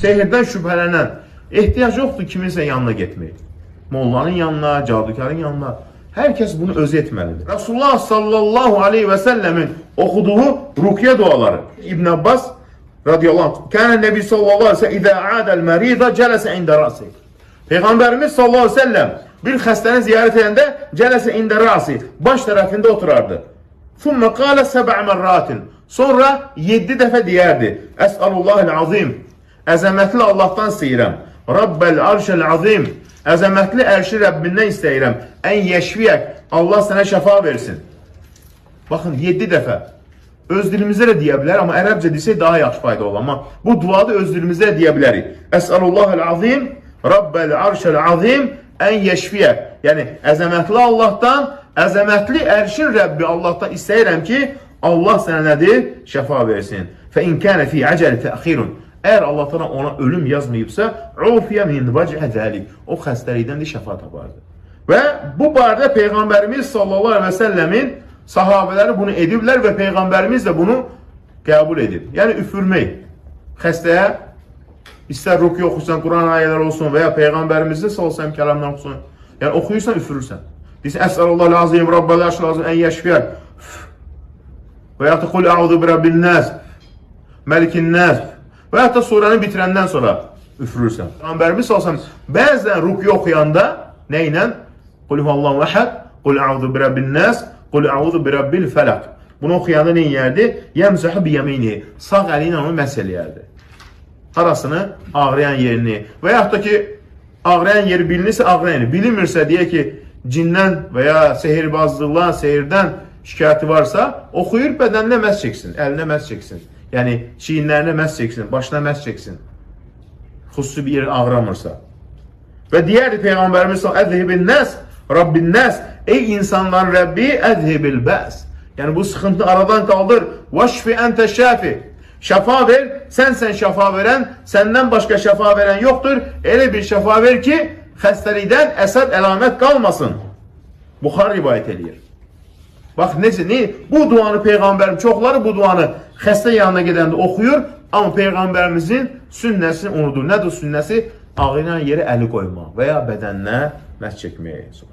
Sehirdən şübhələnən, ehtiyac yoxdur kiminsə yanına getmək. Mollanın yanına, cadukarın yanına. Hər kəs bunu özü etməlidir. Resulullah sallallahu aleyhi və səlləmin oxuduğu ruqyə duaları. İbn Abbas radiyallahu anh, Kənə Nəbi sallallahu aleyhi və səlləm İzə adəl mərida cələsə ində rasi. Peyğəmbərimiz sallallahu aleyhi və səlləm bir xəstəni ziyarət edəndə cələsə ində rasi, baş tərəfində oturardı. Thumma qalə səbə mərratin. Sonra 7 dəfə deyərdi: Əsəlullahil azim. Əzəmətli Allahdan istəyirəm. Rabbəl arşəl azim. Əzəmətli ərşi Rəbbindən istəyirəm. Ən yeşfiyək. Allah sənə şəfa versin. Baxın, 7 dəfə. Öz dilimizdə də deyə bilər, amma ərəbcə desək daha yaxşı fayda olur. Amma bu duada öz dilimizdə də deyə bilərik. Əsəlullahil azim. Rabbəl arşəl azim. Ən yeşfiyək. Yəni, əzəmətli Allahdan, əzəmətli ərşin Rəbbi Allahdan istəyirəm ki, Allah sənə nədir? Şəfa versin. Fə in kənə fi əcəli təxirun. Əgər Allah təala ona ölüm yazmayıbsa, ufiyə min vəcə zəlik. O xəstəlikdən də şəfa tapardı. Və bu barədə Peyğəmbərimiz sallallahu əleyhi və səlləmin sahabeləri bunu ediblər və Peyğəmbərimiz də bunu qəbul edib. Yəni üfürmək. Xəstəyə istər ruqyə oxusan, Quran ayələri olsun və ya Peyğəmbərimizin sallallahu əleyhi və səlləm kəlamını oxusun. Yəni oxuyursan, üfürürsən. Deyirsən, Əsəlullahil azim, Rabbəl arşil azim, ən yeşfiyək. Və ya da qul əuzu bi rabbin nas, məlikin nas. Və ya da surəni bitirəndən sonra üfürürsən. Peyğəmbərimiz sallallahu əleyhi və səlləm bəzən ruqyə oxuyanda nə ilə? Qul huvallahu əhəd, qul əuzu bi rabbin nas, qul əuzu bi rabbil fələq. Bunu oxuyanda nə edərdi? Yəmzəhu bi yəminihi. Sağ əli ilə onu məs eləyərdi. Harasını? Ağrıyan yerini. Və yaxud da ki, ağrıyan yeri bilinirsə, ağrıyan yeri. Bilinmirsə, deyək ki, cindən və ya sehirbazlıqdan, sehirdən şikayəti varsa, oxuyur, bədəninə məs çəksin, əlinə məs çəksin. Yəni, çiyinlərinə məs çəksin, başına məs çəksin. Xüsusi bir yer ağramırsa. Və deyərdi Peyğəmbərimiz əzhibin nəs, Rabbin nəs, ey insanların Rəbbi, əzhibil bəs. Yəni, bu sıxıntını aradan qaldır. Vəşfi əntə şəfi. Şəfa ver, sənsən şəfa verən, səndən başqa şəfa verən yoxdur. Elə bir şəfa ver ki, xəstəlikdən əsər əlamət qalmasın. Buxar rivayət eləyir. Bax, necə, ne? Bu duanı Peyğəmbərim, çoxları bu duanı xəstə yanına gedəndə oxuyur, amma Peyğəmbərimizin sünnəsini unudur. Nədir sünnəsi? Ağrıyan yerə əli qoymaq və ya bədəninə məs çəkmək.